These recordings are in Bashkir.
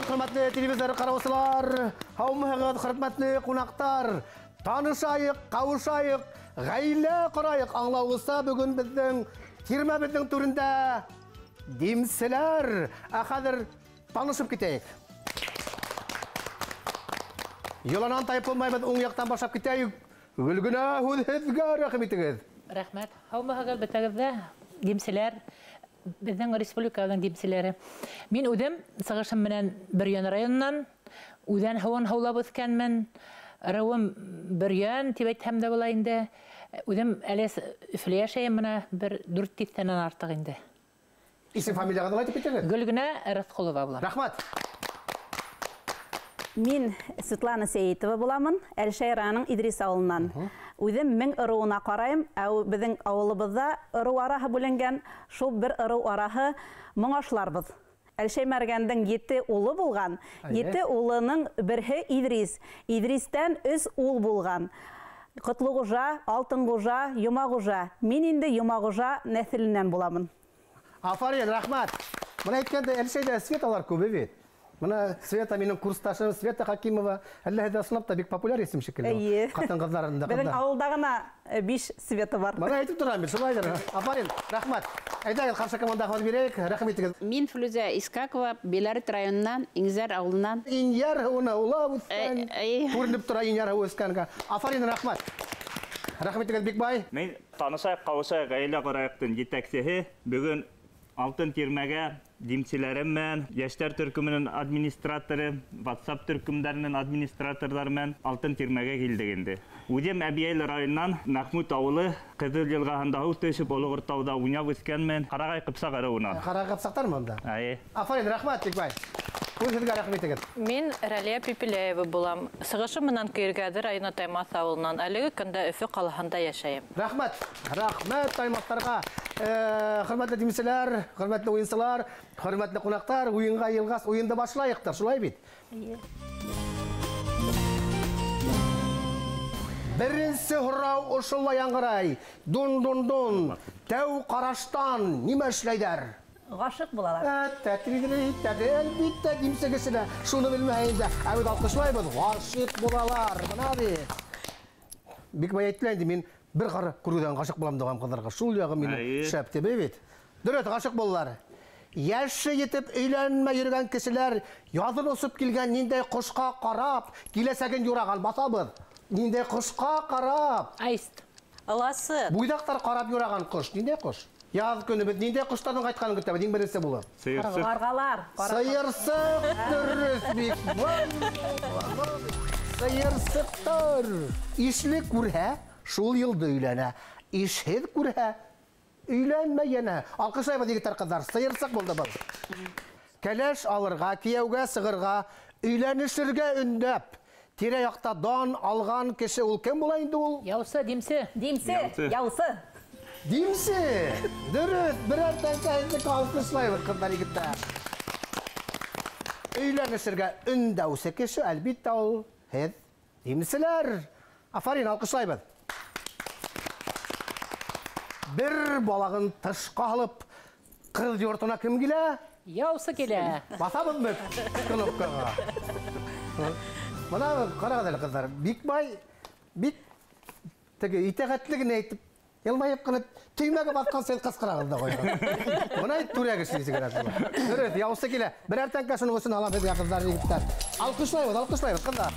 Һаумыһығыҙ, хөрмәтле телевизор ҡараусылар, һаумыһығыҙ, хөрмәтле ҡунаҡтар. Танышайыҡ, ҡауышайыҡ, ғаилә ҡорайыҡ. Аңлауығыҙса, бөгөн беҙҙең тирмәбеҙҙең түрендә димселәр. Ә хәҙер танышып китәйек. Йоланан тайып булмайбыҙ, уң яҡтан башлап китәйек. Гөлгенә, һүҙ һеҙгә, рәхим итегеҙ. Рәхмәт. Һаумыһығыҙ, бөтәгеҙ ҙә, димселәр. Беҙҙең республикабыҙҙың димселәре. Мин үҙем сығышым менән Бөрйән районынан, үҙән һыуын һаулап үҫкәнмен. Ырыуым Бөрйән тип әйтһәм дә була инде. Үҙем әле Өфөлә йәшәйем, бына бер 4 тиҫтәнән артыҡ инде. Исем фамилияғыҙҙы ла әйтеп китегеҙ. Гөлгенә Рыҫҡолова булам. Рәхмәт. Мин Светлана Сәйетова буламын, Әлшәй районының Идрис ауылынан. Үҙем мең ырыуына ҡарайым, ә беҙҙең ауылыбыҙҙа ырыу араһы бүленгән, шул бер ырыу араһы моңашларбыҙ. Әлшәй Мәргәндең 7 улы булған, 7 улының береһе Идрис. Идристән 3 ул булған. Ҡотлоғужа, Алтынғужа, Йомағужа. Мин инде Йомағужа нәҫеленән буламын. Афарин, рәхмәт. Бына әйткәндә, Әлшәйҙә Светалар күбе бит. Бына Света минең курсташым, Света Хакимова, әллә һеҙҙә ысынлап та бик популяр исем шикелле. Эйе. Ҡатын-ҡыҙҙарында Беҙҙең ҡыҙҙар. ауылда ғына 5 Света бар. Бына әйтеп торам мин, шулайҙыр. Афарин, рәхмәт. Әйҙәгеҙ, ҡаршы командаға һүҙ бирәйек, рәхим итегеҙ. Мин Флүзә Искакова, Белорет районынан, Иңзәр ауылынан. Инйәр һыуына улап үҫкән. Күренеп тора инйәр һыуы үҫкәнгә. Афарин, рәхмәт. Рәхмәт итегеҙ, Бикбай. Мин танышайыҡ, ҡауышайыҡ, ғаилә ҡорайыҡтың етәксеһе. Бөгөн алтын тирмәгә димселәрем менән, йәштәр төркөмөнөң администраторы, WhatsApp төркөмдәренең администраторҙары менән алтын тирмәгә килдек инде. Үҙем Әбйәлил районынан Мәхмүт ауылы, Ҡыҙыл йылғаһында һыу төшөп, Олоғор тауҙа уйнап үҫкәнмен. Ҡарағай Ҡыпсаҡ ырыуынан. Ҡарағай Ҡыпсаҡтармы унда? Эйе. Афарин, рәхмәт, Бикбай. Үҙ һеҙгә рәхмәт итегеҙ. Мин Рәлиә Пепеляева булам. Сығышым менән Көйөргәҙе районы Таймаҫ ауылынан. Әлеге көндә Өфө ҡалаһында йәшәйем. Рәхмәт. Рәхмәт Таймаҫтарға. Хөрмәтле димселәр, хөрмәтле уйынсылар, хөрмәтле ҡунаҡтар, уйынға йылғас, уйынды башлайыҡтыр, шулай бит? Эйе. Беренсе һорау ошолай яңғырай. Дун, дун, дун. Тәү ҡараштан нимә эшләйҙәр? Ғашиҡ булалар. Әлбиттә, димсе кешеләр шуны белмәй инде. Ә бит алҡышлайбыҙ, ғашиҡ булалар. Бына бит. Бик бай әйтелә инде, мин бер ҡар күреүҙән ғашиҡ булам тигән ҡыҙҙарға. Шул яғы мине шәп тип бит. Дөрөҫ, ғашиҡ булалар. Йәше етеп өйләнмәй йөрөгән кешеләр яҙын осоп килгән ниндәй ҡошҡа ҡарап, киләсәген юраған баҫабыҙ. Ниндәй ҡошҡа ҡарап? Аист. Ыласы. Буйҙаҡтар ҡарап юраған ҡош, ниндәй ҡош? Яҙ көнө беҙ ниндәй ҡоштарҙың ҡайтҡанын көтәбеҙ, иң беренсе булып. Сыйырсыҡ. Ҡарғалар. Сыйырсыҡ, дөрөҫ бит. Сыйырсыҡтар. Ишле күрһә, шул йылды өйләнә. Ишһеҙ күрһә, өйләнмә йәнә. Алҡышлайбыҙ, егеттәр, ҡыҙҙар. Сыйырсыҡ булды был. Кәләш алырға, кейәүгә сығырға, өйләнешергә өндәп, тирә-яҡта дан алған кеше ул кем була инде ул? Яусы, димсе. Димсе, Яусы. яусы. Димсе. Дөрөҫ, берәр тәңкә һеҙҙе алҡышлайбыҙ, ҡыҙҙар, егеттәр. Өйләнешергә өндәүсе кеше, әлбиттә, ул һеҙ, димселәр. Афарин, алҡышлайбыҙ. Бер балағын тышҡа һалып, ҡыҙ йортона кем килә? Яусы килә. Баҫабыҙмы кнопкаға? Бына ҡарағыҙ әле, ҡыҙҙар, Бикбай бик теге итәғәтле генә әйтеп, йылмайып ҡына төймәгә баҫҡан сайын ҡысҡырағыҙ ҙа ҡуйған. Бына түрәк эшләйһегеҙ әле. Дөрөҫ, яусы килә. Берәр тәңкә шуның өсөн алам һеҙгә, ҡыҙҙар, егеттәр. Алҡышлайбыҙ, алҡышлайбыҙ, ҡыҙҙар.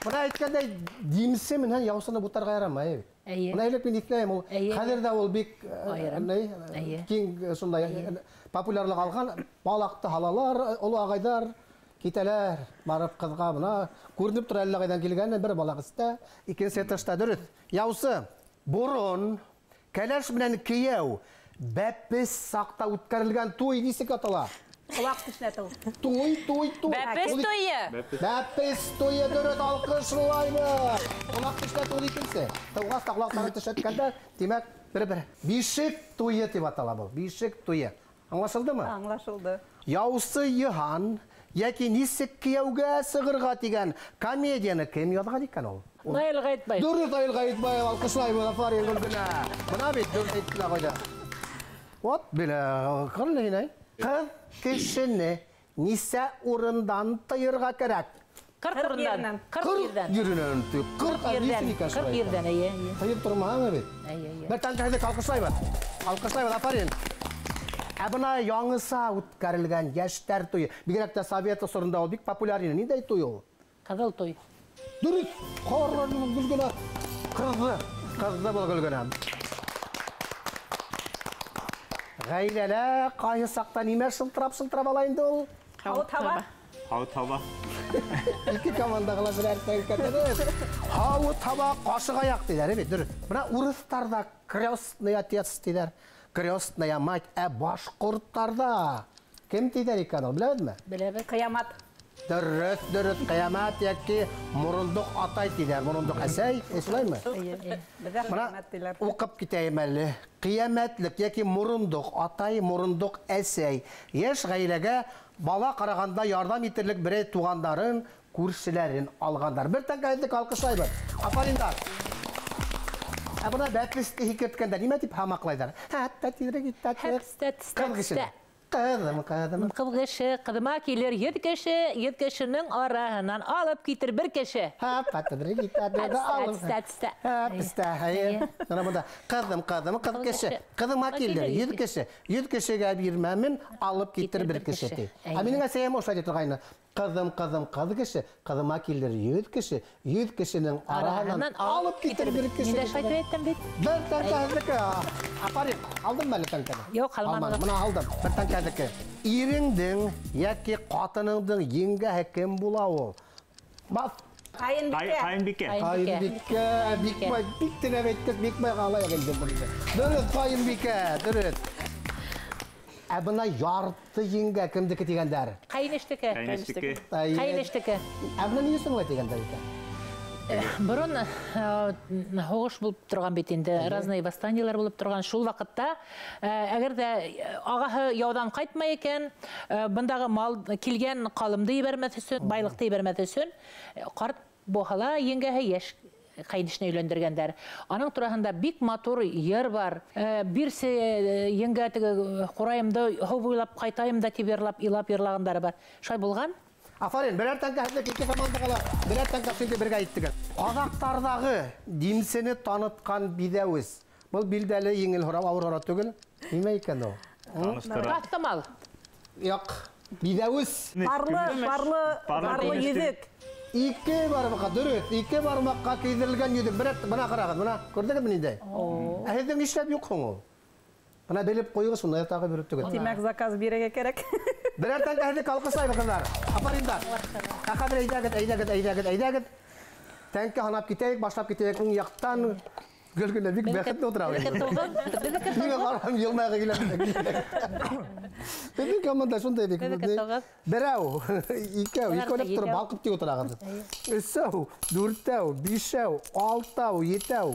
Бына әйткәндәй, димсе менән яусыны бутарға ярамай бит. Эйе. Бына элек мин иҫләйем, ул Эйе. хәҙер ҙә ул бик, Айырым. Эйе. киң, шундай, популярлыҡ алған, балаҡты һалалар, оло ағайҙар китәләр, барып ҡыҙға бына күренеп тора, әллә ҡайҙан килгән, бер балаҡ эстә, икенсе этажда, дөрөҫ. Яусы, борон, кәләш менән кейәү бәпес саҡта үткәрелгән туй нисек атала? Ҡолаҡ тешләтеү. Туй, туй, туй. Бәпес Ул туйы. Бәпес туйы, дөрөҫ, алҡышлайбыҙ. Ҡолаҡ тешләтеү ул икенсе. Тыуғас та ҡолаҡтарын тешләткәндә, тимәк, бер-бер. Бишек туйы тип атала был. Бишек туйы. Аңлашылдымы? Аңлашылды. Яусы Йыһан йәки нисек кейәүгә сығырға тигән комедияны кем яҙған икән ул? Наил Ғәйетбаев. Дөрөҫ, Наил Ғәйетбаев, алҡышлайбыҙ, афарин, Гөлгенә. Бына бит дөрөҫ әйтте лә ҡуйҙы. Вот, белә, ҡылын инәй. Ҡыҙ кешене Нисә урындан тыйырға кәрәк? 40 урындан. 40 ерҙән. Еренән тый. 40 ерҙән. 40 ерҙән, эйе. Тыйып тормаһаң бит. Эйе, эйе. Бер тәңкә алҡышлайбыҙ. Алҡышлайбыҙ, афарин. Ә бына яңыса үткәрелгән йәштәр туйы. Бигерәк тә совет осоронда ул бик популяр ине. Ниндәй туй ул? Ҡыҙыл туй. Дөрөҫ. Ҡараны Гөлгөнә. Ҡыҙҙы. Ҡыҙҙы был Гөлгөнә. Ғаиләлә ҡайһы саҡта нимә шылтырап-шылтырап ала инде ул? Һауыт-һаба. Һауыт-һаба. Ике командаға ла берәр тәңкә. Һауыт-һаба, ҡашыҡ аяҡ тиҙәр, бит, дөрөҫ. Бына урыҫтарҙа крестный отец тиҙәр, крестная мать, ә башҡорттарҙа кем тиҙәр икән ул, беләбеҙме? Беләбеҙ. Ҡиямат. Дөрөҫ, дөрөҫ, ҡиямат йәки морондоҡ атай тиҙәр, морондоҡ әсәй, шулаймы? Беҙҙә ҡиямәт тиҙәр. Уҡып китәйем әле. Ҡиәмәтлек йәки морондоҡ атай, морондоҡ әсәй. Йәш ғаиләгә бала ҡарағанда ярҙам итерлек берәй туғандарын, күршеләрен алғандар. Бер тәңкә һеҙҙе алҡышлайбыҙ. Афариндар. Ә бына бәплесте һикерткәндә нимә тип һамаҡлайҙар? Хәтта тиҙерәк итә. Ҡыҙ кеше. Ҡыҙым, ҡыҙым. Ҡыҙ кеше, ҡыҙыма килер 100 кеше, 100 кешенең араһынан алып китер бер кеше. Бына бында ҡыҙым, ҡыҙым, ҡыҙ кеше. Ҡыҙыма килер 100 кеше, 100 кешегә бирмәмен, алып китер бер кеше ти. Ә минең әсәйем ошолай ти торғайны. Ҡыҙым, ҡыҙым, ҡыҙ кеше, ҡыҙыма килер 100 кеше, 100 кешенең араһынан алып китер бер кеше. Мин дә шулай әйттем бит. Бер тәңкә һеҙҙеке. Апарин, алдыммы әле тәңкәне? Юҡ, алманым. Бына алдым. Бер тәңкә һеҙҙеке. Иреңдең йәки ҡатыныңдың еңгәһе кем була ул? Баҫ. Ҡайынбикә. Ҡайынбикә. Ҡайынбикә. Бикбай, бик теләп әйткәс, Бикбайға алайыҡ инде быны. Дөрөҫ, ҡайынбикә, дөрөҫ. Ә бына ярты еңгә кемдеке тигәндәр? Ҡайынештеке. Ҡайынештеке. Ҡайынештеке. Ә бына ни өсөн улай тигәндәр икән? Борон һуғыш булып торған бит инде, разные восстаниялар булып торған. Шул ваҡытта, әгәр ҙә ағаһы яуҙан ҡайтмай икән, бындағы мал килгән ҡалымды ебәрмәҫ өсөн, байлыҡты ебәрмәҫ өсөн, ҡарт булһа ла еңгәһе йәш ҡайынешенә өйләндергәндәр. Аның тураһында бик матур йыр бар. Берсе еңгә теге ҡурайымды һыу буйлап ҡайтайым да тип йырлап, илап йырлағандары бар. Шулай булған. Афарин, берәр тәңкә һеҙҙе ике командаға ла, берәр тәңкә сөнки бергә иттегеҙ. Ҡаҙаҡтарҙағы димсене танытҡан биҙәүес. Был билдәле еңел һорау, ауыр һорау түгел. Нимә икән ул? Таныштыра. Таҫтамал. Юҡ, биҙәүес. Парлы йөҙөк. Ике бармаҡҡа, дөрөҫ, ике бармаҡҡа кейҙерелгән йөҙөк. Берәр, бына ҡарағыҙ, бына күрҙегеҙме ниндәй? Ә һеҙҙең нишләп юҡ һуң ул? Бына белеп ҡуйығыҙ, шунда тағы биреп түгел. Тимәк, заказ бирергә кәрәк. Берәр тәңкә һеҙҙе алҡышлайбыҙ, ҡыҙҙар. Афариндар. Ә хәҙер әйҙәгеҙ, әйҙәгеҙ, әйҙәгеҙ, әйҙәгеҙ. Тәңкә һанап китәйек, башлап китәйек уң яҡтан. Гөлгөнә бик бәхетле ултыра. Миңә ҡарам йылмайға килә. Беҙҙең команда шундай бик. Берәү, икәү, икәүләп тороп балҡып тик ултырағыҙ. Өсәү, дүртәү, бишәү, алтау, етәү,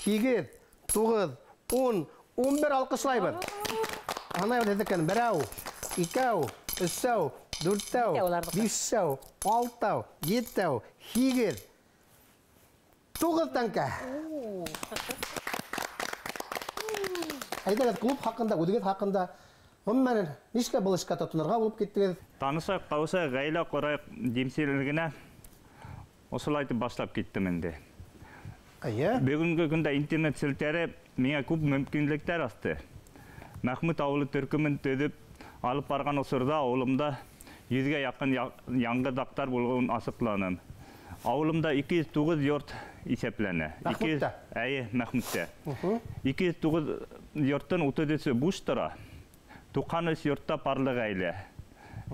һигеҙ, туғыҙ, 10, 11 алҡышлайбыҙ. Һанайбыҙ һеҙҙекен. Берәү, икәү, өсәү, дүртәү, бишәү, алтау, етәү, һигеҙ, 9 тәңкә. Әйҙәгеҙ, клуб хаҡында, үҙегеҙ хаҡында, ғөмүмән, нишләп был эшкә тотонорға булып киттегеҙ? Танышайыҡ, ҡауышайыҡ, ғаилә ҡорайыҡ димселегенә ошолай итеп башлап киттем инде. Эйе. Бөгөнгө көндә интернет селтәре миңә күп мөмкинлектәр асты. Мәхмүт ауылы төркөмөн төҙөп алып барған осорҙа ауылымда 100-гә яҡын яңғыҙаҡтар булыуын асыҡланым. Ауылымда 209 йорт иҫәпләнә. Мәхмүттә? Эйе, Мәхмүттә. 209 йорттың 33-ө буш тора. 93 йортта парлы ғаилә.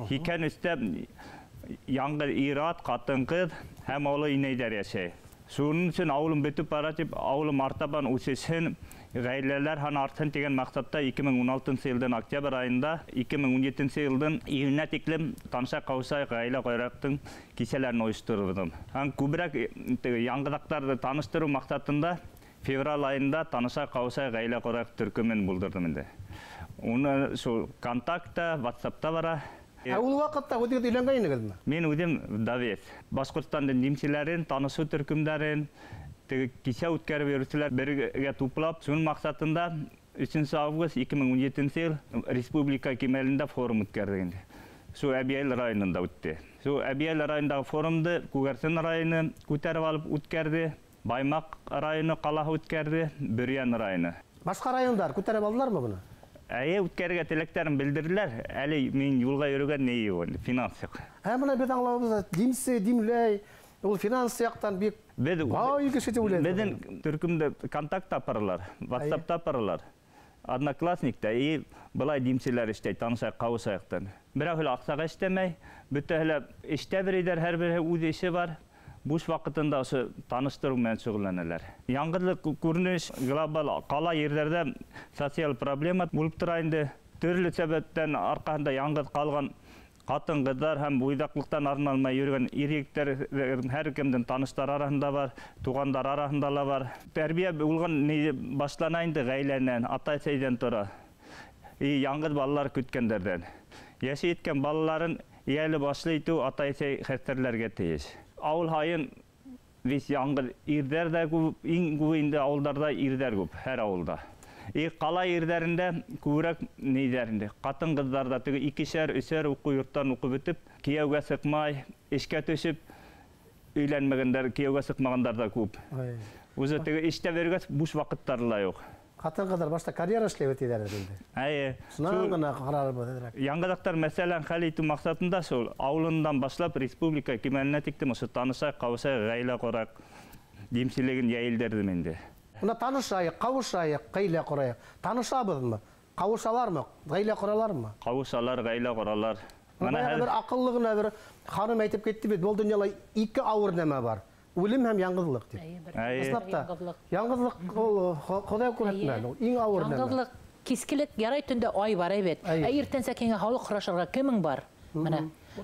83-тә яңғыҙ ир-ат, ҡатын-ҡыҙ һәм оло инәйҙәр йәшәй. Шуның өсөн ауылым бөтөп бара тип, ауылым артабан үҫешһен, ғаиләләр һаны артһын тигән маҡсатта 2016 йылдың октябрь айында 2017 йылдың июненә тиклем Танышайыҡ, ҡауышайыҡ, ғаилә ҡорайыҡтың кисәләрен ойошторҙом. Һәм күберәк теге яңғыҙаҡтарҙы таныштырыу маҡсатында февраль айында Танышайыҡ, ҡауышайыҡ, ғаилә ҡорайыҡ төркөмөн булдырҙым инде. Уны шул контактта, WhatsAppта бара. Ә ул ваҡытта үҙегеҙ өйләнгән инегеҙме? Мин үҙем вдовец. Башҡортостандың димселәрен, танышыу төркөмдәрен, теге кисә үткәреп йөрөүселәр бергә туплап, шуның маҡсатында 3 август 2017 йыл республика кимәлендә форум үткәрҙек инде. Шул Әбйәлил районында үтте. Шул Әбйәлил районындағы форумды Күгәрсен районы күтәреп алып үткәрҙе, Баймаҡ районы ҡалаһы үткәрҙе, Бөрйән районы. Башҡа райондар күтәреп алдылармы быны? Әйе, үткәрергә теләктәрен белдерҙеләр. Әле мин юлға йөрөгән ни юҡ, финанс юҡ. Ә бына беҙ аңлауыбыҙ, димсе, димләй, ул финанс яҡтан бик бай кеше тип уйлайбыҙ. Беҙҙең төркөмдә контакт тапаралар, WhatsApp тапаралар. Одноклассникта и былай димселәр эшләй, танышайыҡ, ҡауышайыҡтан. Берәүһе лә аҡсаға эшләмәй, бөтәһе лә эштә берәйҙәр, һәр береһе үҙ эше бар. Буш ваҡытында ошо таныштырыу менән шөғөлләнәләр. Яңғыҙлыҡ күренеш глобаль ҡала ерҙәрҙә социаль проблема булып тора инде. Төрлө сәбәптән арҡаһында яңғыҙ ҡалған ҡатын-ҡыҙҙар һәм буйҙаҡлыҡтан арына алмай йөрөгән ир-егеттәр һәр кемдең таныштары араһында бар, туғандар араһында ла бар. Тәрбиә булған ни башлана инде ғаиләнән, ата-әсәйҙән тора. И яңғыҙ балалар көткәндәрҙән. Йәше еткән балаларын эйәле башлы итеү ата-әсәй хәстәрләргә тейеш. Ауыл һайын вис яңғыҙ ирҙәр дә күп, иң күбе инде ауылдарҙа ирҙәр күп, һәр ауылда. И ҡала ерҙәрендә күберәк ниҙәр инде, ҡатын-ҡыҙҙар ҙа теге икешәр, өсәр уҡыу йорттан уҡып бөтөп, кейәүгә сыҡмай, эшкә төшөп, өйләнмәгәндәр, кейәүгә сыҡмағандар ҙа күп. Үҙе теге эштә бергәс буш ваҡыттары ла юҡ. Ҡатын-ҡыҙҙар башта карьера эшләй тиҙәр инде. Әйе. Шунан ғына ҡарарбыҙ әҙерәк. Яңғыҙаҡтар мәсьәлән хәл итеү маҡсатында шул ауылынан башлап республика кимәленә тиктем ошо танышайыҡ, ҡауышайыҡ, ғаилә ҡорайыҡ димселеген йәйелдерҙем инде. Бына танышайыҡ, ҡауышайыҡ, ғаилә ҡорайыҡ. Танышабыҙмы? Ҡауышалармы? Ғаилә ҡоралармы? Ҡауышалар, ғаилә ҡоралар. Бына бер аҡыллы ғына бер ханым әйтеп китте бит, был донъяла ике ауыр нәмә бар. Үлем һәм яңғыҙлыҡ тип. Ысынлап та, яңғыҙлыҡ ул Хоҙай күрһәтмәне, ул иң ауыр нәмә. Яңғыҙлыҡ, кискелек ярай төндә ай бар әйбәт. Ә иртәнсәк һиңә һаулыҡ һорашырға кемең бар? Менә.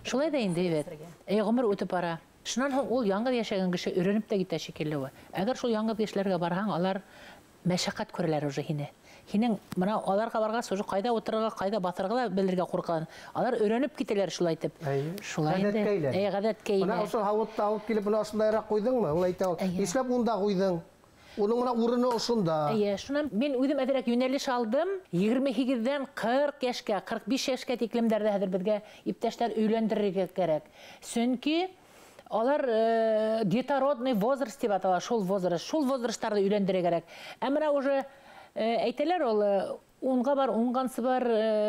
Шулай да инде әйбәт. Әй, ғүмер үтеп бара. Шунан һуң ул яңғыҙ йәшәгән кеше өйрәнеп тә китә шикелле. Әгәр шул яңғыҙ кешеләргә барһаң, алар мәшәҡәт күрәләр уже һине. Һинең мына аларға барғас уже ҡайҙа ултырырға, ҡайҙа баҫырға ла белергә ҡурҡан. Алар өйрәнеп китәләр шулай итеп. Шулай инде. Әй, ғәҙәткә инә. Бына ошо һауытты алып килеп, бына ошондайыраҡ ҡуйҙыңмы? Ул әйтә ул, нишләп унда ҡуйҙың? Уның мына урыны ошонда. Эйе, шунан мин үҙем әҙерәк йүнәлеш алдым. 28-дән 40 йәшкә, 45 йәшкә тиклемдәрҙә хәҙер беҙгә иптәштәр өйләндерергә кәрәк. Сөнки алар детородный возраст тип атала, шул возраст, шул возрасттарҙы өйләндерергә кәрәк. Ә мына уже әйтәләр ул, унға бар, уңғансы бар,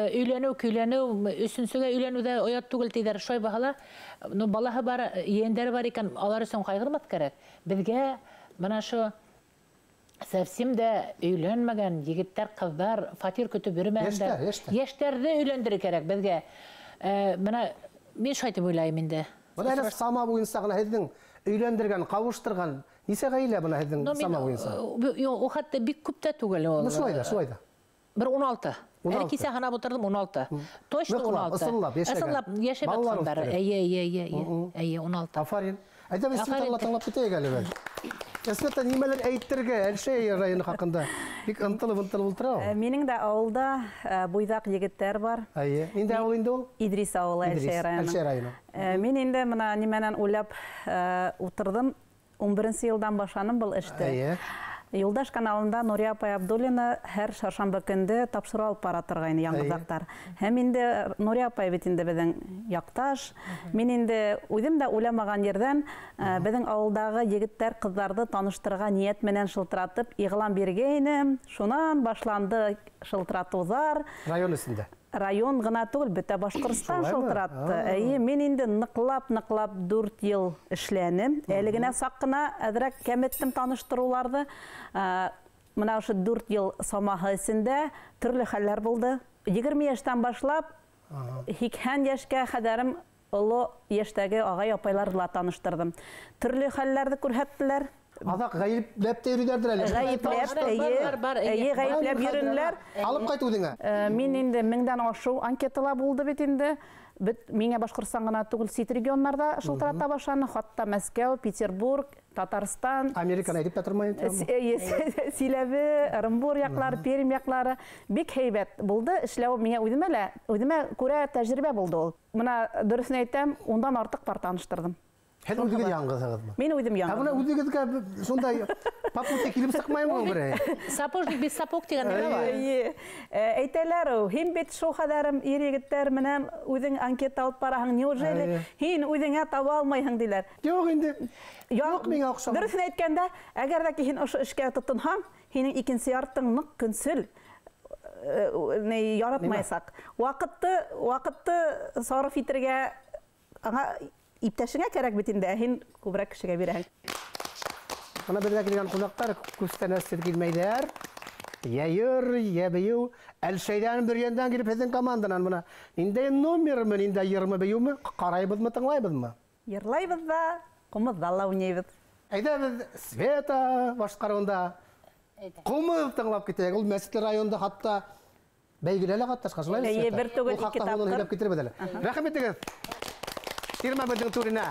өйләнеү, көйләнеү, өсөнсөгә өйләнеү ҙә оят түгел тиҙәр. Шулай баһала, ну, балаһы бар, ейәндәре бар икән, алар өсөн ҡайғырмаҫ кәрәк. Беҙгә мына ошо совсем дә өйләнмәгән егеттәр, ҡыҙҙар фатир көтөп йөрөмәһендәр. Йәштәр, йәштәр. Йәштәрҙе өйләндерергә кәрәк беҙгә. Мына мин шулай тип уйлайым инде. Бына әле сама буйынса ғына һеҙҙең өйләндергән, ҡауыштырған нисә ғаилә бына һеҙҙең сама буйынса? Юҡ, ул хатта бик күп тә түгел ул. Ну, шулай да, шулай да. Бер 16. Ун Әле алты. кисә һанап ултырҙым, 16. Точно Ныҡлап, 16. ысынлап йәшәгән. Ысынлап йәшәп Балалар ятҡандар. үҫтереп. Эйе, эйе, эйе, эйе. Эйе, 16. Афарин. Әйҙә, беҙ Афарин. Светала тыңлап китәйек әле беҙ. Света, нимәлер әйтергә Әлшәй районы хаҡында бик ынтылып-ынтылып ултыра ул. Минең дә ауылда буйҙаҡ егеттәр бар. Эйе. Ниндәй ауыл инде ул? Идрис ауылы, Идрис, Әлшәй районы. Әлшәй районы. Мин инде мына нимәнән уйлап ултырҙым. 11 йылдан башланым был эште. Эйе. Юлдаш каналында Нурия апай Абдуллина һәр шаршамбы көндө тапшырыу алып бара торғайны яңғыҙаҡтар. Һәм инде Нурия апай бит инде беҙҙең яҡташ. Мин инде үҙем дә уйламаған ерҙән беҙҙең ауылдағы егеттәр, ҡыҙҙарҙы таныштырырға ниәт менән шылтыратып иғлан биргәйнем. Шунан башланды шылтыратыуҙар. Район эсендә. Район ғына түгел, бөтә Башҡортостан Шулаймы? шылтыратты. Эйе, мин инде ныҡлап-ныҡлап 4 йыл эшләнем. Әле генә саҡ ҡына әҙерәк кәметтем таныштырыуларҙы. Мына ошо 4 йыл самаһы эсендә төрлө хәлләр булды. 20 йәштән башлап, 80 йәшкә хәҙәрем оло йәштәге ағай апайларҙы ла таныштырҙым. Төрлө хәлләрҙе күрһәттеләр. Аҙаҡ ғәйепләп тә йөрөйҙәрҙер әле. Ғәйепләп, Бар, эйе, бар, бар, эйе. эйе, ғәйепләп Бар, йөрөнөләр. Алып ҡайт үҙеңә. Мин инде меңдән ашыу анкетала булды бит инде. Бит миңә Башҡортостан ғына түгел, сит регионнарҙа шылтырата башланы. Хатта Мәскәү, Петербург, Татарстан. Американы әйтеп тә тормайым. Эйе, Силәбе, Ырымбур яҡлары, Пермь яҡлары. Бик һәйбәт булды. Эшләү миңә үҙемә лә, үҙемә күрә тәжрибә булды ул. Мына дөрөҫөн әйтәм, ундан артыҡ пар таныштырҙым. Һеҙ үҙегеҙ яңғыҙһығыҙмы? Мин үҙем яңғыҙ. Ә бына үҙегеҙгә шундай попутка килеп сыҡмаймы ул берәй? Сапожник без сапог тигән нәмә бар. Эйе. Әйтәләр, һин бит шул хәҙәрем ир егеттәр менән үҙең анкета алып бараһың, неужели һин үҙеңә таба алмайһың диләр. Юҡ инде. Юҡ миңә оҡшамай. Дөрөҫөн әйткәндә, әгәр ҙә һин ошо эшкә тотонһаң, һинең икенсе яртың ныҡ көнсөл яратмайсаҡ. Ваҡытты сарыф итергә аңа иптәшеңә кәрәк бит инде, ә һин күберәк кешегә бирәһең. Бына беҙгә килгән ҡунаҡтар күстәнәсһеҙ килмәйҙәр. Йә йыр, йә бейеү. Әлшәйҙән, Бөрйәндән килеп һеҙҙең команданан бына ниндәй номермы, ниндәй йырмы, бейеүме? Ҡарайбыҙмы, тыңлайбыҙмы? Йырлайбыҙ ҙа, ҡумыҙҙа ла уйнайбыҙ. Әйҙә беҙ Света башҡарыуында ҡумыҙ тыңлап китәйек. Ул Мәсетле районында хатта бәйгелә лә ҡатнашҡан, шулаймы, Света? Эйе, бер түгел, ике тапҡыр. Һөйләп китербеҙ әле. Рәхим итегеҙ. Тирмә беҙҙең түренә.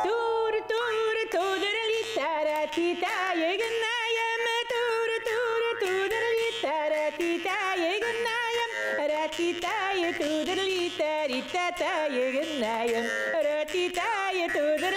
Тур, тур, тудыр титә егенәем, тур, тур, тудыр титә егенәем, рәтитә тудыр титә егенәем, рәтитә тудыр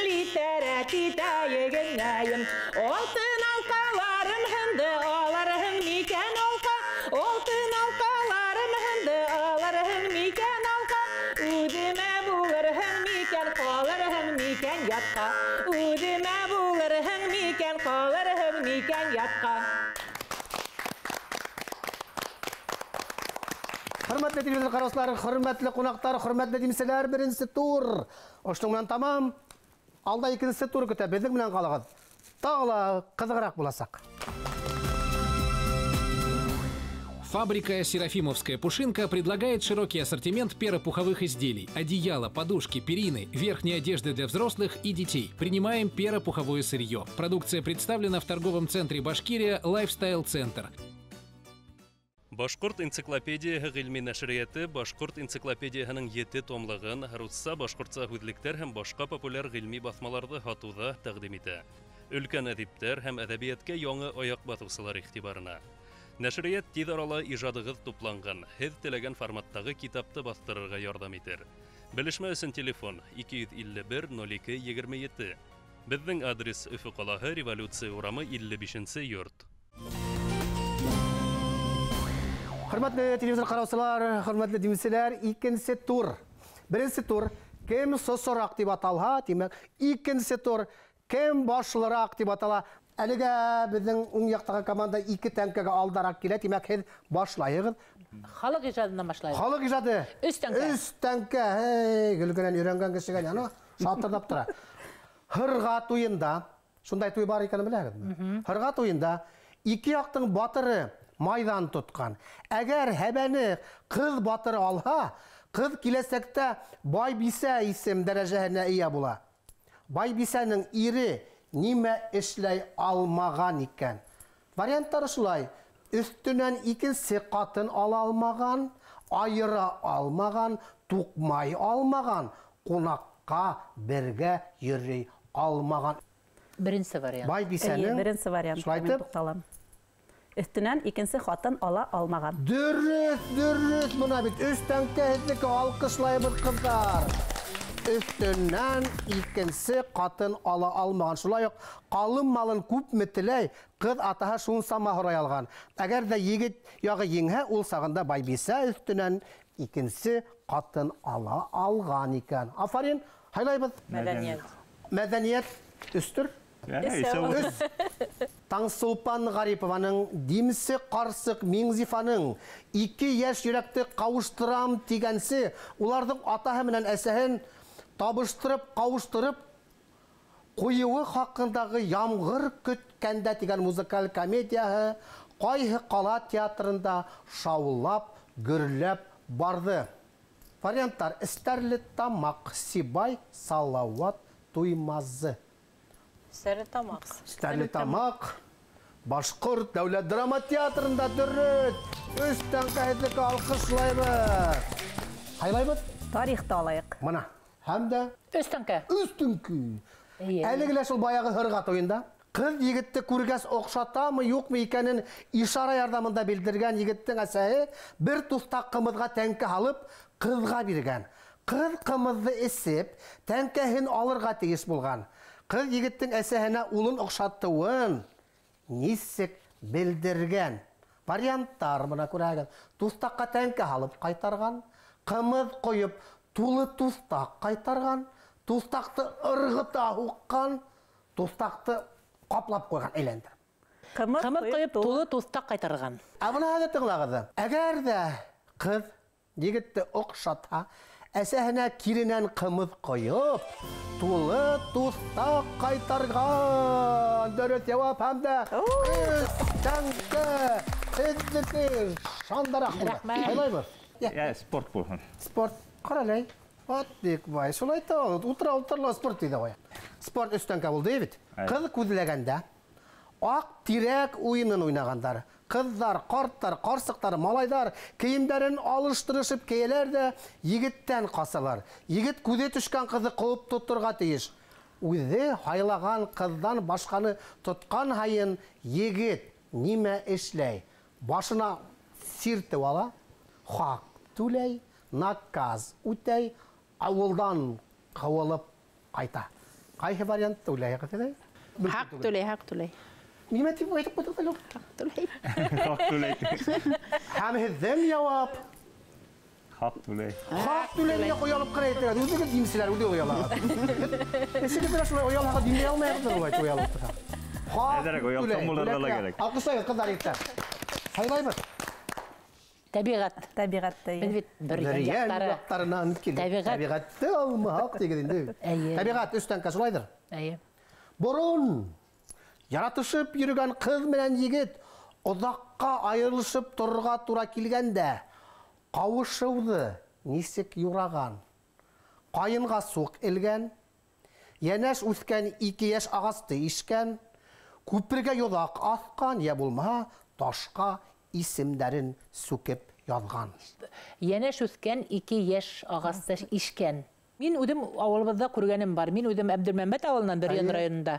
титә егенәем. Алтын алҡаларым һынды, аларһың микән алҡа? Алтын алҡаларым һынды, аларһың микән алҡа? Үҙемә булырһың микән, ҡалырһың микән ятҡа? Үҙемә булырһың микән, ҡалырһың микән ятҡа? Хөрмәтле телевизор ҡараусылар, хөрмәтле ҡунаҡтар, хөрмәтле димселәр, беренсе тур ошоноң менән тамам. Алда икенсе тур көтә, беҙҙең менән ҡалығыҙ. Тағы ла ҡыҙығыраҡ буласаҡ. Фабрика «Серафимовская пушинка» предлагает широкий ассортимент перопуховых изделий, одеяла, подушки, перины, верхней одежды для взрослых и детей. Принимаем перопуховое сырье. Продукция представлена в торговом центре «Башкирия» «Лайфстайл Центр». Башҡорт энциклопедияһы ғилми нәшриәте Башҡорт энциклопедияһының 7 томлығын русса, башҡортса һүҙлектәр һәм башҡа популяр ғилми баҫмаларҙы һатыуҙа тәҡдим итә. Өлкән әҙиптәр һәм әҙәбиәткә яңы аяҡ баҫыусылар иғтибарына. Нәшриәт тиҙ арала ижадығыҙ тупланған, һеҙ теләгән форматтағы китапты баҫтырырға ярҙам итер. Белешмә өсөн телефон 251 02 27. Беҙҙең адрес Өфө ҡалаһы, Революция урамы 55 йорт. Хөрмәтле телевизор ҡараусылар, хөрмәтле димселәр, икенсе тур. Беренсе тур кем сосораҡ тип аталһа, тимәк, икенсе тур кем башлыраҡ тип атала. Әлегә беҙҙең уң яҡтағы команда 2 тәңкәгә алдараҡ килә, тимәк, һеҙ башлайығыҙ. Халыҡ ижадынан башлайбыҙ. Халыҡ ижады. 3 тәңкә. 3 тәңкә. Эй, Гөлгөнән өйрәнгән кешегә ана шатырҙап тора. Һырға туйында, шундай туй бар икәнен беләһегеҙме? Һырға туйында 2 яҡтың батыры майҙан тотҡан. Әгәр һәбәне ҡыҙ батыры алһа, ҡыҙ киләсәктә байбисә исем дәрәжәһенә эйә була. Байбисәнең ире нимә эшләй алмаған икән? Варианттары шулай: өҫтөнән икенсе ҡатын ала алмаған, айыра алмаған, туҡмай алмаған, ҡунаҡҡа бергә йөрөй алмаған. Беренсе вариант. Байбисәнең беренсе вариант. Шулай итеп туҡталам. Өҫтөнән икенсе ҡатын ала алмаған. Дөрөҫ, дөрөҫ, бына бит 3 тәңкә һеҙҙеке, алҡышлайбыҙ, ҡыҙҙар. Өҫтөнән икенсе ҡатын ала алмаған. Шулай уҡ ҡалым малын күпме теләй, ҡыҙ атаһы шунсама һорай алған. Әгәр ҙә егет яғы еңһә, ул сағында байбисә өҫтөнән икенсе ҡатын ала алған икән. Афарин, һайлайбыҙ. Мәҙәниәт. Мәҙәниәт өстөр. Өс. Таңсулпан Ғарипованың димсе ҡарсыҡ Миңзифаның 2 йәш йөрәкте ҡауыштырам тигәнсе, уларҙың атаһы менән әсәһен табыштырып, ҡауыштырып ҡуйыуы хаҡындағы Ямғыр көткәндә тигән музыкаль комедияһы ҡайһы ҡала театрында шаулап, гөрләп барҙы. Варианттар: Стәрлетамаҡ, Сибай, Салауат, Туймазы. Стәрлетамаҡ. Стәрлетамаҡ Башҡорт дәүләт драма театрында. Дөрөҫ. 3 тәңкә һеҙҙеке, алҡышлайбыҙ. Һайлайбыҙ. Тарихты алайыҡ. Бына. Һәм дә 3 тәңкә. 3 тәңкә. Әлеге лә шул баяғы һырға туйында ҡыҙ егетте күргәс оҡшатамы, юҡмы икәнен ишара ярҙамында белдергән егеттең әсәһе бер туҫтаҡ ҡымыҙға тәңкә һалып ҡыҙға биргән. Ҡыҙ ҡымыҙҙы эсеп, тәңкәһен алырға тейеш булған. Ҡыҙ егеттең әсәһенә улын оҡшатыуын нисек белдергән? Варианттар бына күрәһегеҙ. Туҫтаҡҡа тәңкә һалып ҡайтарған, ҡымыҙ ҡойоп тулы туҫтаҡ ҡайтарған, туҫтаҡты ырғыта һуҡҡан, туҫтаҡты ҡаплап ҡуйған, әйләндереп. Ҡымыҙ ҡойоп тулы туҫтаҡ ҡайтарған. Ә бына хәҙер тыңлағыҙ. Әгәр ҙә ҡыҙ егетте оҡшатһа, әсәһенә киренән ҡымыҙ ҡойоп, тулы туҫтаҡ ҡайтарған. Дөрөҫ яуап һәм дә тәңкә һеҙҙеке шандараҡ булды. Һайлайбыҙ. Йә, спорт булһын. Спорт. Ҡаралай. Ат бик бай. Шулай та утыра-утыра спорт тиҙе ҡуя. Спорт өс тәңкә булды бит. Ҡыҙ күҙләгәндә аҡ тирәк уйынын уйнағандар. Ҡыҙҙар, ҡарттар, ҡарсыҡтар, малайҙар кейемдәрен алыштырышып кейәләр ҙә егеттән ҡасалар. Егет күҙе төшкән ҡыҙҙы ҡыуып тоторға тейеш. Үҙе һайлаған ҡыҙҙан башҡаны тотҡан һайын егет нимә эшләй? Башына сиртеп ала, хаҡ түләй, наказ үтәй, ауылдан ҡыуылып ҡайта. Ҡайһы вариантты уйлайһығыҙ әле? Хаҡ түләй, хаҡ түләй. Нимә тип әйтеп ҡуйҙыҡ әле? Хаҡ түләй. Хаҡ түләй. Һәм һеҙҙең яуап? Хаҡ түләй. Хаҡ түләй миңә оялып ҡына әйтәләр. Үҙегеҙ димселәр, үҙе оялағыҙ. Эсегеҙ менән шулай оялһағыҙ, димләй алмайһығыҙ улай оялып торһа. Хаҡ түләй. Булырға ла кәрәк. Алҡышлайбыҙ, ҡыҙҙар, егеттәр. Һайлайбыҙ. Тәбиғәт. Тәбиғәтте. Беҙ бит бер яҡтарынан килеп. Тәбиғәтте алмаһаҡ тигеҙ инде. Тәбиғәт өс тәңкә шулайҙыр. Эйе. Борон яратышып йөрөгән ҡыҙ менән егет оҙаҡҡа айырылышып торорға тура килгәндә ҡауышыуҙы нисек юраған? Ҡайынға суҡ элгән, йәнәш үҫкән 2 йәш ағасты ишкән, күпергә йоҙаҡ аҫҡан, йә булмаһа ташҡа исемдәрен сүкеп яҙған. Йәнәш үҫкән 2 йәш ағасты ишкән. Мин үҙем ауылыбыҙҙа күргәнем бар. Мин үҙем Әбделмәмбәт ауылынан Бөрйән районында.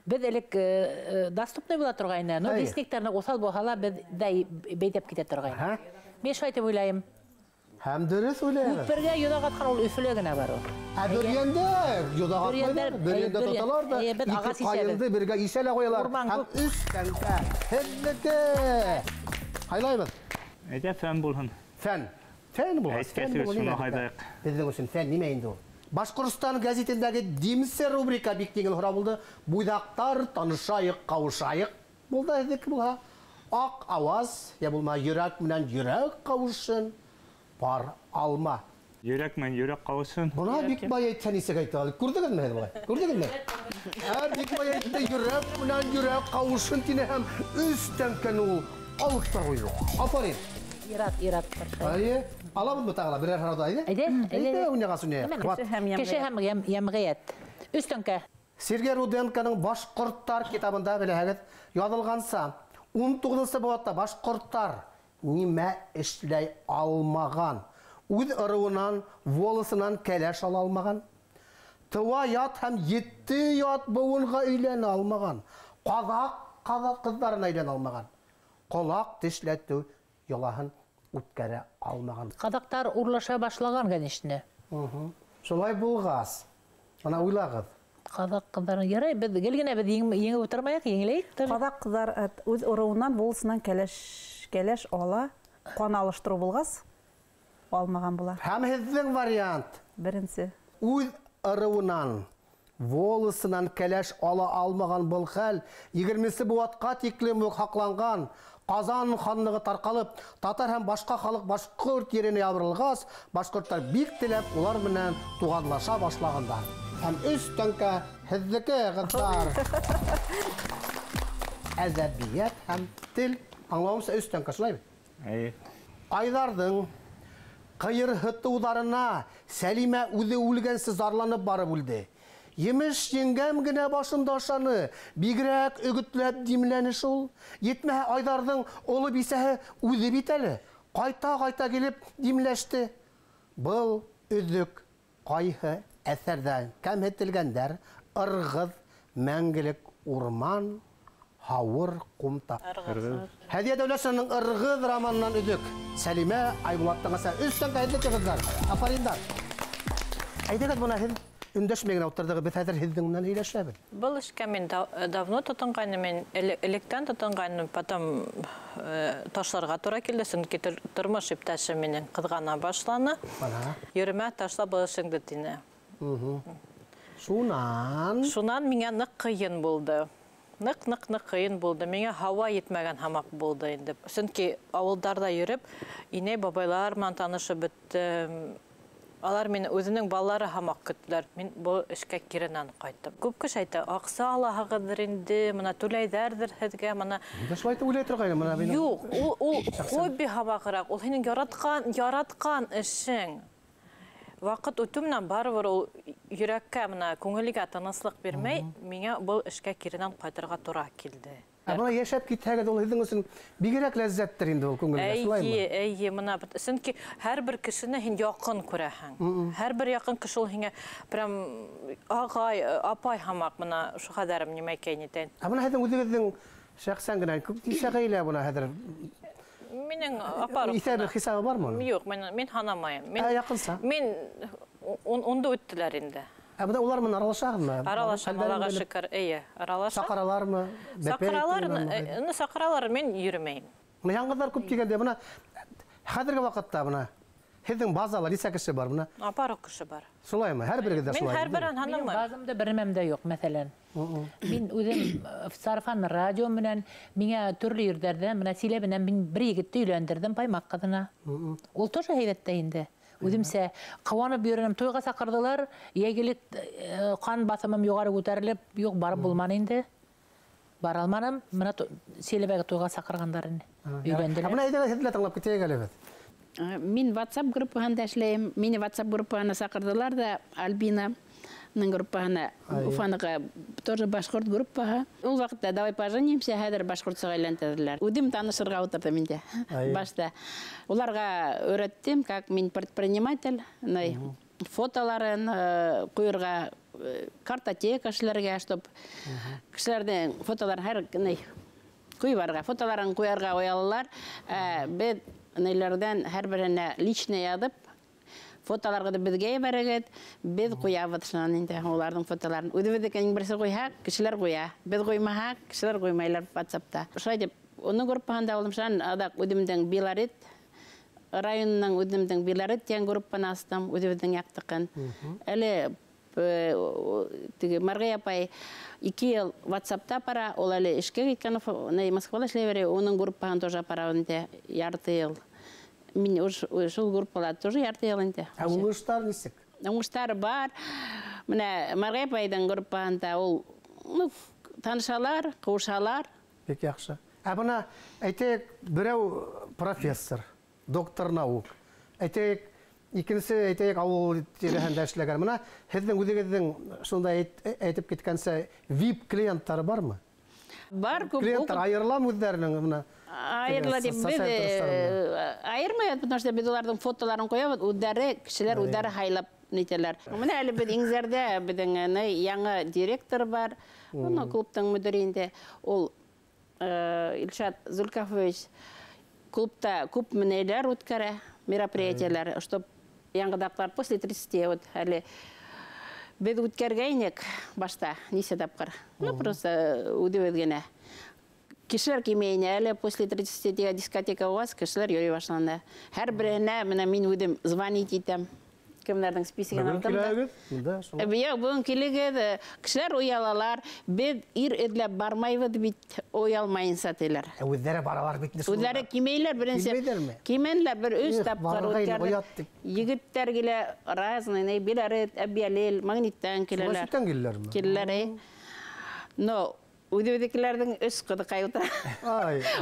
Беҙ элек доступный була торғайны, но лесниктарны уҫал булһа ла беҙ ҙә бәйҙәп китә торғайны. Мин шулай тип уйлайым. Һәм дөрөҫ уйлайһығыҙ. Күпергә йоҙаҡ атҡан ул Өфөлә генә бар ул. Ә Бөрйәндә йоҙаҡ атмайҙар, Бөрйәндә тоталар ҙа ике ҡайынды бергә ишә лә ҡуялар. Һәм өс тәңкә һеҙҙеке. Һайлайбыҙ. Әйҙә фән булһын. Фән. Фән булғас, фән булһын. Беҙҙең өсөн фән нимә инде ул? Башҡортостан гәзитендәге Димсе рубрика бик еңел һорау булды. Буйҙаҡтар танышайыҡ, ҡауышайыҡ булды һеҙҙеке булһа. Аҡ ауаз, йә булмаһа йөрәк менән йөрәк ҡауышын, пар алма. Йөрәк менән йөрәк ҡауышын. Бына бик бай әйтһә нисек әйтә алды. Күрҙегеҙме һеҙ былай? Күрҙегеҙме? Ә бик бай әйтте, йөрәк менән йөрәк ҡауышын тине һәм өс тәңкәне ул алып та ҡуйҙы. Афарин. Ират, ират. Әйе. Алабыҙмы тағы ла берәр һорауҙы, әйҙә? Әйҙә, әйҙә, уйнағас уйнайыҡ. Кеше һәм йәмғиәт. Өс тәңкә. Сергей Руденконың Башҡорттар китабында беләһегеҙ, яҙылғанса, 19-нсы быуатта башҡорттар нимә эшләй алмаған? Үҙ ырыуынан, волосынан кәләш ала алмаған. Тыуа ят һәм 7 ят быуынға өйләнә алмаған. Ҡаҙаҡ ҡыҙҙарына өйләнә алмаған. Ҡолаҡ тешләтеү йолаһын үткәрә алмаған. Ҡаҙаҡтар урлаша башлаған, конечно. Шулай булғас, ана уйлағыҙ. Ҡаҙаҡ ҡыҙҙарын ярай, беҙ гел генә беҙ еңеп ултырмайыҡ, еңеләйек. Ҡаҙаҡ ҡыҙҙар үҙ ырыуынан, волосынан кәләш ала, ҡан алыштырыу булғас, алмаған була. Һәм һеҙҙең вариант. Беренсе. Үҙ ырыуынан, волосынан кәләш ала алмаған был хәл 20-нсе быуатҡа тиклем үк һаҡланған. Ҡазан ханлығы тарҡалып, татар һәм башҡа халыҡ башҡорт еренә ябырылғас, башҡорттар бик теләп улар менән туғанлаша башлағандар. Һәм өс тәңкә һеҙҙеке, ҡыҙҙар. Әҙәбиәт һәм тел. Аңлауымса, өс тәңкә шулай бит? Эйе. Айҙарҙың ҡыйырһытыуҙарына Сәлимә үҙе үлгәнсе зарланып барып үлде. Емеш еңгәм генә башымда ашаны, бигерәк өгөтләп димләне шул. Етмәһә Айҙарҙың оло бисәһе үҙе бит әле, ҡайта-ҡайта килеп димләште. Был өҙөк ҡайһы әҫәрҙән кәмһетелгәндәр, Ырғыҙ, мәңгелек урман, һауыр ҡумта. Һәҙиә Дәүләтшинаның Ырғыҙ романынан өҙөк. Сәлимә Айбулаттың әсәһе. Өс тәңкә һеҙҙеке, ҡыҙҙар. Афариндар. Әйҙәгеҙ, бына һеҙ өндәшмәй генә ултырҙығыҙ, беҙ хәҙер һеҙҙең менән һөйләшәбеҙ. Был эшкә мин давно тотонғайным, мин электән тотонғайным, потом ташларға тура килде, сөнки тормош иптәшем минең ҡыҙғана башланы. Йөрөмә, ташла был эшеңде, тине. Шунан? Шунан миңә ныҡ ҡыйын булды. Ныҡ ҡыйын булды. Миңә һауа етмәгән һамаҡ булды инде. Сөнки ауылдарҙа йөрөп, инәй бабайлар менән танышып бөттөм. Алар мине үҙенең балалары һамаҡ көттөләр. Мин был эшкә киренән ҡайттым. Күп кеше әйтә, аҡса алаһығыҙҙыр инде, мына түләйҙәрҙер һеҙгә, мына. Шулай итеп уйлай торғайны, мына минең. Юҡ, ул хобби һамағыраҡ, ул һинең яратҡан эшең. Ваҡыт үтеү менән барыбер ул йөрәккә, мына күңелгә тыныслыҡ бирмәй, миңә был эшкә киренән ҡайтырға тура килде. Ә бына йәшәп китһәгеҙ, ул һеҙҙең өсөн бигерәк ләззәттер инде ул күңелгә, шулаймы? Эйе, эйе, мына сөнки һәр бер кешене һин яҡын күрәһең. Һәр бер яҡын кеше ул һиңә прям ағай, апай һамаҡ, мына шу хәҙәрем нимә икәнен әйтәйем. Ә бына һеҙҙең үҙегеҙҙең шәхсән генә күп нисә ғаилә бына хәҙер? Минең апар. Иҫәбе хисабы бармы уның? Юҡ, мин һанамайым. Ә яҡынса? Мин унда үттеләр инде. Ә бына улар менән аралашағыҙмы? Аралашам, Аллаға шөкөр, эйе, аралашам. Саҡыралармы? Саҡыралар, ну саҡыралар, мин йөрөмәйем. Мына яңғыҙҙар күп тигәндә, бына хәҙерге ваҡытта бына һеҙҙең базала нисә кеше бар бына? Апар кеше бар. Шулаймы? Һәр берегеҙҙә шулай. Мин һәр берен һанамайым. Минең базамда бер нәмәм дә юҡ, мәҫәлән. Мин үҙем сарафан радио менән миңә төрлө ерҙәрҙә, мына Силәбенән мин бер егетте өйләндерҙем Баймаҡ ҡыҙына. Ул тоже һәйбәт тә инде. Үҙемсә ҡыуанып йөрөнөм, туйға саҡырҙылар, йәйгелек ҡан баҫымым юғары күтәрелеп, юҡ, барып булманы инде. Бара алманым. Мына Силәбегә туйға саҡырғандар инде. Өйләнделәр. Бына әйҙәгеҙ, һеҙ лә тыңлап китәйек әле беҙ. Мин WhatsApp группаһында эшләйем. Мине WhatsApp группаһына саҡырҙылар ҙа, Альбинаның группаһына, Уфаныға тоже башҡорт группаһы. Ул ваҡытта давай поженимся, хәҙер башҡортсаға әйләндерҙеләр. Үҙем танышырға ултырҙым инде башта. Уларға өйрәттем, как мин предприниматель, фотоларын ҡуйырға, картотека эшләргә, чтоб кешеләрҙең фотоларын һәр ҡуйырға, фотоларын ҡуярға оялалар. Беҙ неләрҙән һәр береһенә лично яҙып, фотоларғыҙҙы беҙгә ебәрегеҙ, беҙ ҡуябыҙ шунан инде уларҙың фотоларын. Үҙебеҙҙеке иң беренсе ҡуйһаҡ, кешеләр ҡуя. Беҙ ҡуймаһаҡ, кешеләр ҡуймайлар WhatsApp-та. Шулай тип, уның группаһында булдым. Шунан аҙаҡ үҙемдең Белорет районының үҙемдең Белорет тигән группаны астым, үҙебеҙҙең яҡтыҡын. Әле теге Марғи апай 2 йыл WhatsApp-та апара, ул әле эшкә киткән, Москвала эшләй бирә, уның группаһын тоже апара инде ярты йыл. Мин шул группала тоже ярты йыл инде. Ә уңыштар нисек? Уңыштар бар. Менә Марғи апайҙың группаһында ул, ну, танышалар, ҡыуышалар. Бик яҡшы. Ә бына әйтәйек, берәү профессор, доктор наук. Әйтәйек, икенсе әйтәйек, ауыл тирәһендә эшләгән. Бына һеҙҙең үҙегеҙҙең шунда әйтеп киткәнсә VIP клиенттары бармы? Бар, күп. Клиенттар айырыламы үҙҙәренең бына? Айырыла тип беҙ айырмайбыҙ, потому что беҙ уларҙың фотоларын ҡуябыҙ, үҙҙәре, кешеләр үҙҙәре һайлап нитәләр. Бына әле беҙ Иңзәрҙә беҙҙең яңы директор бар, уны клубтың мөдире инде. Ул Илшат Зулкафович клубта күп менәйләр үткәрә, мероприятияләр, чтоб яңғыдаҡтар после 30 вот әле беҙ үткәргәйнек башта нисә тапҡыр. Ну, просто үҙебеҙ генә. Кешеләр килмәй әле после 30 тигән дискотека булғас, кешеләр йөрөй башланы. Һәр береһенә менә мин үҙем звонить итәм. Кемдәрҙең списогын алдым да. Юҡ, бөгөн килегеҙ, кешеләр оялалар, беҙ ир эҙләп бармайбыҙ бит, оялмайынса тиләр. Үҙҙәре баралар бит. Үҙҙәре килмәйләр беренсе. Килмәйҙәрме? Килмәнеләр, бер өс тапҡыр үткәрҙек. Егеттәр килә, разный, Белорет, Әбйәлил, Магниттан киләләр. Ситтән киләләрме? Киләләр, Но үҙебеҙҙекеләрҙең өс ҡыҙыҡай ултыра.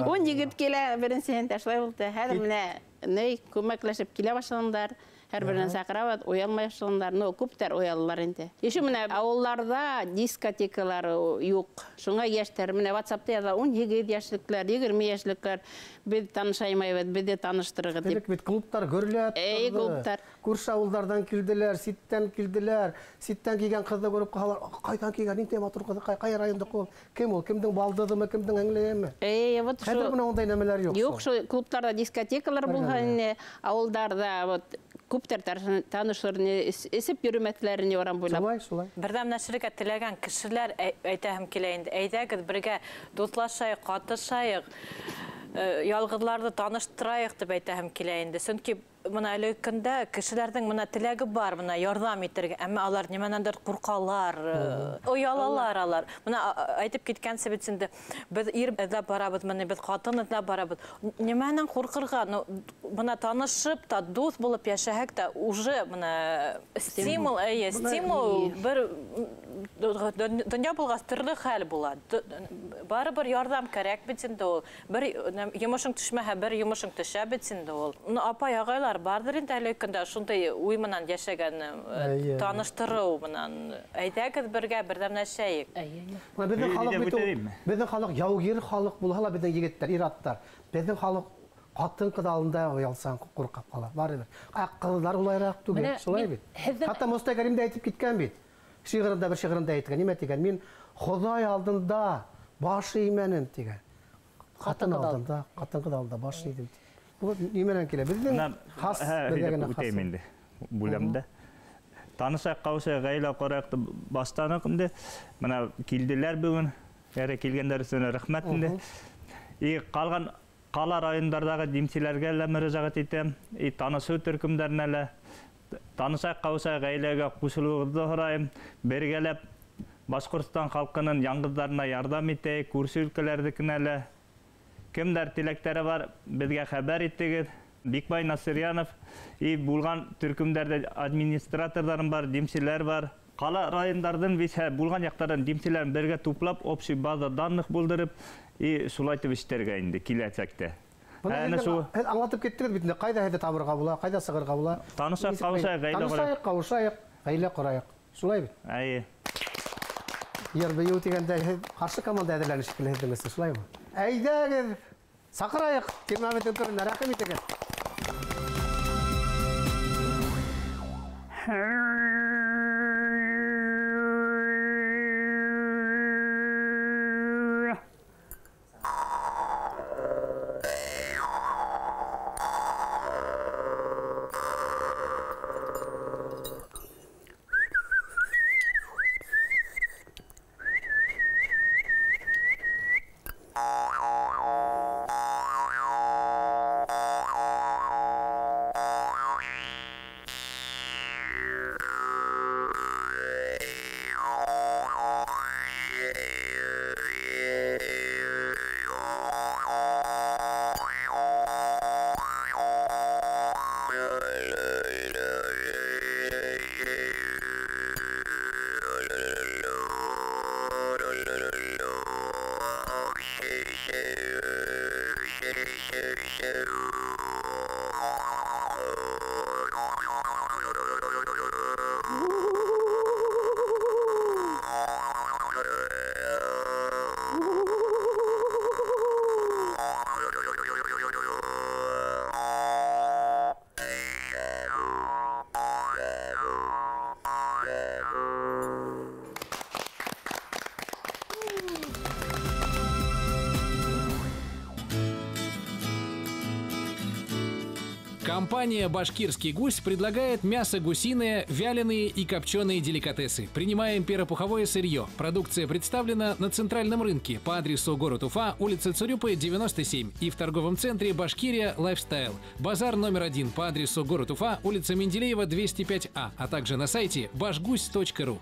10 егет килә, беренсеһен ташлай булды. Хәҙер менә ни күмәкләшеп килә башланылар. Һәр беренән саҡырабыҙ, оялмай башланылар. Но күптәр оялалар инде. Еще менә ауылларҙа дискотекалар юҡ. Шуңа йәштәр менә WhatsApp-та яҙа 18 йәшлекләр, 20 йәшлекләр беҙ танышаймайбыҙ, беҙҙе таныштырығыҙ тип. Элек бит клубтар гөрләп торҙо. Клубтар. Күрше ауылдарҙан килделәр, ситтән килделәр. Ситтән килгән ҡыҙҙы күреп ҡалалар. Ҡайҙан килгән, ниндәй матур ҡыҙ, ҡай районда ул? Кем ул? Кемдең балдыҙымы, кемдең һеңлеһеме? Вот Хәҙер бына ундай нәмәләр юҡ. Юҡ, шул клубтарҙа дискотекалар булһа инде, ауылдарҙа вот Күптәр танышыр, эсеп йөрөмәҫләр ине урам буйлап. Шулай, шулай. Берҙәмләшергә теләгән кешеләр әйтәһем килә инде. Әйҙәгеҙ бергә дуҫлашайыҡ, ҡатышайыҡ, ялғыҙларҙы таныштырайыҡ тип әйтәһем килә инде. Сөнки мына әлеге көндә кешеләрҙең мына теләге бар, мына ярҙам итергә, әммә алар нимәнәндер ҡурҡалар, оялалар алар. Мына әйтеп киткәнсә бит инде, беҙ ир эҙләп барабыҙ, мына беҙ ҡатын эҙләп барабыҙ. Нимәнән ҡурҡырға? Мына танышып та, дуҫ булып йәшәһәк тә, уже мына стимул, эйе, стимул бер донъя булғас төрлө хәл була. Барыбер ярҙам кәрәк бит инде ул. Бер йомошоң төшмәһә, бер йомошоң төшә бит инде ул. Апай, ағайлар барҙыр инде әлеге көндә шундай уй менән йәшәгән, таныштырыу менән. Әйҙәгеҙ бергә берҙәмләшәйек. Беҙҙең халыҡ бит ул, беҙҙең халыҡ яугир халыҡ булһа ла, беҙҙең егеттәр, ир-аттар. Беҙҙең халыҡ ҡатын-ҡыҙ алдында оялсан ҡурҡап ҡала. Барыбер. Ә ҡыҙҙар улайыраҡ түгел, шулай бит. Хатта Мостай Кәрим дә әйтеп киткән бит. Шиғырында бер шиғырында әйткән, нимә тигән? Мин Хоҙай алдында баш эймәнем тигән. Ҡатын алдында, ҡатын-ҡыҙ алдында баш эйҙем. Бу нимәнән килә? Беҙҙең хас беҙгә генә хас. Инде бүләм дә. Танышайыҡ, ҡауышайыҡ, ғаилә ҡорайыҡ баштаныҡ инде. Мына килделәр бөгөн. Әре килгәндәр өсөн рәхмәт инде. И ҡалған ҡала райондарҙағы димселәргә лә мөрәжәғәт итәм. И танышыу төркөмдәренә лә танышайыҡ, ҡауышайыҡ, ғаиләгә ҡушылыуығыҙҙы һорайым. Бергәләп Башҡортостан халҡының яңғыҙҙарына ярҙам итәйек, күрше өлкәләрҙекенә лә. Кемдәр теләктәре бар, беҙгә хәбәр итегеҙ. Бикбай Насырянов и булған төркөмдәрҙә администраторҙарым бар, димселәр бар. Ҡала райондарҙың булған яҡтарҙан димселәрен бергә туплап, общий база данных булдырып, и шулай итеп эшләргә инде киләсәктә. Һеҙ аңлатып киттегеҙ бит инде, ҡайҙа һеҙҙе табырға була, ҡайҙа сығырға була. Танышайыҡ, ҡауышайыҡ, ғаилә ҡорайыҡ. Танышайыҡ, ҡауышайыҡ, ғаилә ҡорайыҡ. Шулай бит? Эйе. Йыр бейеү тигәндә һеҙ ҡаршы команда әҙерләнеш шикелле һеҙҙең өсөн, шулаймы? Әйҙәгеҙ, саҡырайыҡ, тирмәбеҙҙең түренә, рәхим итегеҙ. Компания «Башкирский гусь» предлагает мясо гусиное, вяленые и копченые деликатесы. Принимаем перопуховое сырье. Продукция представлена на центральном рынке по адресу город Уфа, улица Цурюпы, 97 и в торговом центре «Башкирия Лайфстайл». Базар номер 1 по адресу город Уфа, улица Менделеева, 205А, а также на сайте башгусь.ру.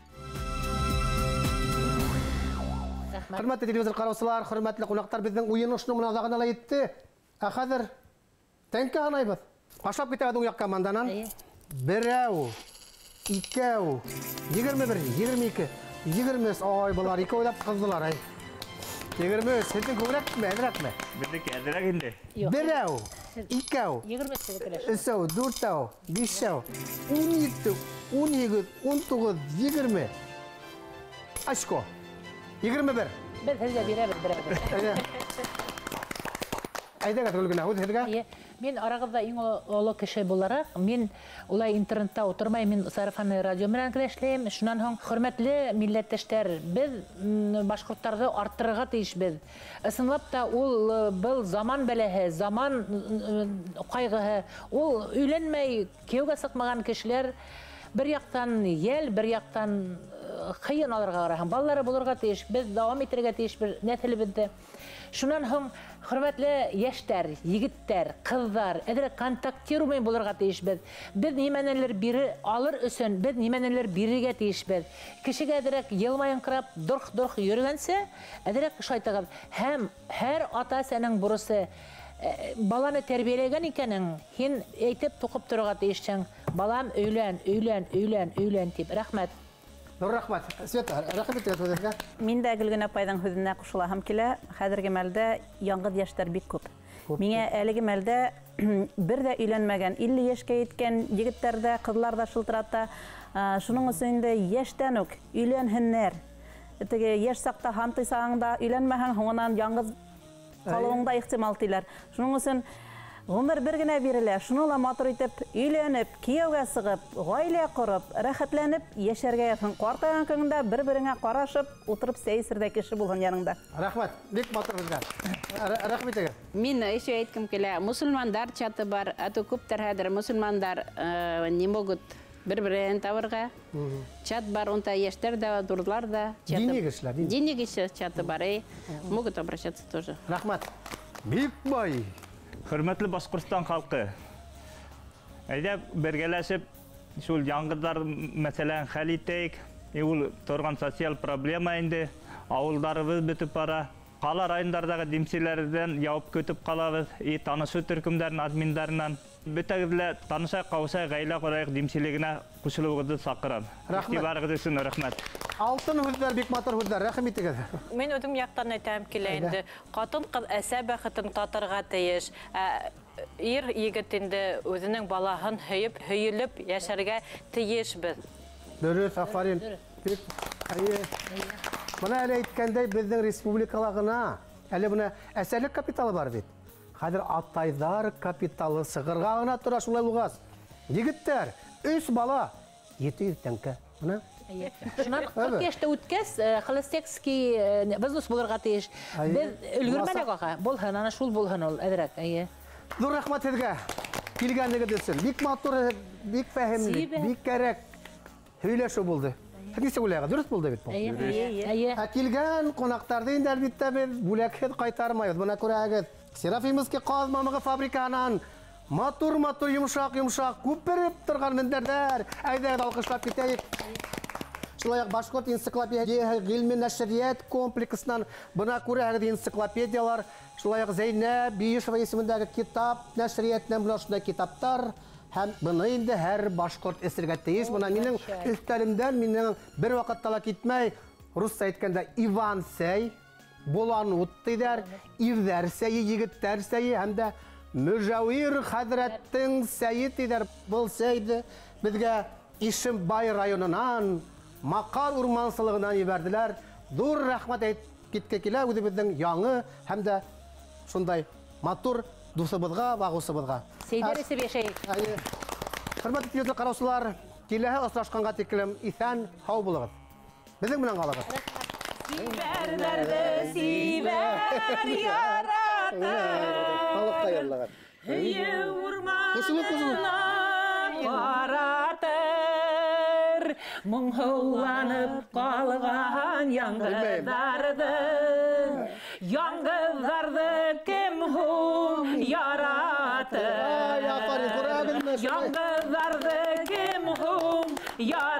Хөрмәтле телевизор ҡараусылар, хөрмәтле ҡунаҡтар, беҙҙең уйын ошоноң менән аҙағына ла етте. Ә хәҙер тәңкә һанайбыҙ. Башлап китәбеҙ уң яҡ команданан. Берәү, икәү, 21, 22, 23. Ай, былар ике уйлап ҡыҙҙылар, ай. 23, һеҙҙең күберәкме, әҙерәкме? Беҙҙеке әҙерәк инде. Берәү, икәү, өсәү, дүртәү, бишәү, 17, 18, 19, 20. Очко. 21. Беҙ һеҙгә бирәбеҙ берәүҙе. Әйҙәгеҙ, Гөлгенә, һүҙ һеҙгә. Мин арағыҙҙа иң оло кеше булараҡ, мин улай интернетта ултырмайым, мин сарафанный радио менән генә эшләйем. Шунан һуң, хөрмәтле милләттәштәр, беҙ башҡорттарҙы арттырырға тейешбеҙ. Ысынлап та ул был заман бәләһе, заман ҡайғыһы, ул өйләнмәй, кейәүгә сыҡмаған кешеләр бер яҡтан йәл, бер яҡтан ҡыйын алырға ҡараһаң, балалары булырға тейеш, беҙ дауам итергә тейеш бер нәҫелебеҙҙе. Шунан һуң, хөрмәтле йәштәр, егеттәр, ҡыҙҙар, әҙерәк контактируемый булырға тейешбеҙ. Беҙ нимәнелер бире алыр өсөн, беҙ нимәнелер бирергә тейешбеҙ. Кешегә әҙерәк йылмайыңҡырап, дорх-дорх йөрөгәнсә, әҙерәк шайтығыҙ. Һәм һәр ата-әсәнең бурысы баланы тәрбиәләгән икәнең, һин әйтеп туҡып торорға тейешһең. Балам, өйлән, өйлән, өйлән, өйлән тип. Рәхмәт. Ҙур рәхмәт. Света, рәхмәт итегеҙ һүҙегеҙгә. Мин дә Гөлгенә апайҙың һүҙенә ҡушылаһым килә. Хәҙерге мәлдә яңғыҙ йәштәр бик күп. Миңә әлеге мәлдә бер ҙә өйләнмәгән, 50 йәшкә еткән егеттәр ҙә, ҡыҙлар ҙа шылтырата. Шуның өсөн инде йәштән үк өйләнһеннәр. Теге йәш саҡта һантый сағыңда өйләнмәһәң, һуңынан яңғыҙ ҡалыуың да ихтимал тиләр. Шуның өсөн ғүмер бер генә бирелә, шуны ла матур итеп өйләнеп, кейәүгә сығып, ғаилә ҡороп, рәхәтләнеп йәшәргә яҙһын. Ҡартайған көнөңдә бер-береңә ҡарашып, ултырып сәй эсерҙәй кеше булһын яныңда. Рәхмәт, бик матур һүҙҙәр. Рәхмәт итегеҙ. Мин еще әйткем килә, мосолмандар чаты бар, а то күптәр хәҙер мосолмандар не могут бер-береһен табырға. Чат бар, унда йәштәр ҙә, ҙурлар ҙа. Дини кешеләр, дини кеше чаты бар, могут обращаться тоже. Рәхмәт. Бик бай. Хөрмәтле Башҡортостан халҡы, әйҙә бергәләшеп шул яңғыҙҙар мәсьәләһен хәл итәйек. Ул торған социаль проблема инде. Ауылдарыбыҙ бөтөп бара. Ҡала райондарҙағы димселәрҙән яуап көтөп ҡалабыҙ. И танышыу төркөмдәренең админдарынан. Бөтәгеҙ лә танышайыҡ, ҡауышайыҡ, ғаилә ҡорайыҡ димселегенә ҡушылыуығыҙҙы саҡырам. Иғтибарығыҙ өсөн рәхмәт. Алтын һүҙҙәр, бик матур һүҙҙәр, рәхим итегеҙ. Мин үҙем яҡтан әйтәм килә инде. Ҡатын-ҡыҙ әсә бәхетен татырға тейеш. Ир егет инде үҙенең балаһын һөйөп, һөйөлөп йәшәргә тейешбеҙ. Дөрөҫ, афарин. Бик Бына әле әйткәндәй, беҙҙең республикала ғына әле бына әсәлек капиталы бар бит. Хәҙер атайҙар капиталы сығырға ғына тора шулай булғас. Егеттәр, 3 бала, 700 тәңкә. Бына. Шунан 40 йәштә үткәс, холостяцкий взнос булырға тейеш. Беҙ өлгөрмәнек аға. Булһын, ана шул булһын ул, әҙерәк. Әйе. Ҙур рәхмәт һеҙгә килгәнегеҙ өсөн. Бик матур, бик фәһемле, бик кәрәк һөйләшеү булды. Нисек уйлайғыҙ? Дөрөҫ булды бит был. Әйе. Ә килгән ҡунаҡтарҙы инде әлбиттә беҙ бүләкһеҙ ҡайтармайбыҙ. Бына күрәгеҙ, Серафимовский ҡаҙ мамығы фабрикаһынан матур-матур, йомшаҡ-йомшаҡ күпереп торған мендәрҙәр. Әйҙәгеҙ, алҡышлап китәйек. Шулай уҡ Башҡорт энциклопедияһы ғилми нәшриәт комплексынан бына күрәгеҙ энциклопедиялар, шулай уҡ Зәйнәб Биишева исемендәге китап нәшриәтенән бына шундай китаптар. Һәм быны инде һәр башҡорт эсергә тейеш. Бына минең өҫтәлемдән минең бер ваҡытта ла китмәй, русса әйткәндә Иван сәй, болан ут тиҙәр, ирҙәр сәйе, егеттәр сәйе һәм дә Мөжәүир хәҙрәттең сәйе тиҙәр. Был сәйҙе беҙгә Ишембай районынан, Маҡар урмансылығынан ебәрҙеләр. Ҙур рәхмәт әйтеп китке килә үҙебеҙҙең яңы һәм дә шундай матур дуҫыбыҙға, бағыусыбыҙға. Сәйҙәр эсеп йәшәйек. Хөрмәтле телевизор ҡараусылар, киләһе осрашҡанға тиклем иҫән, һау булығыҙ. Беҙҙең менән ҡалығыҙ. Сибәрҙәрҙе сибәр яратыр. Һөйөү урманына ҡаратыр. Моңһоуланып ҡалған яңғыҙҙарҙы, яңғыҙҙарҙы кем һуң яратыр? Яңғыҙҙарҙы кем һуң яратыр?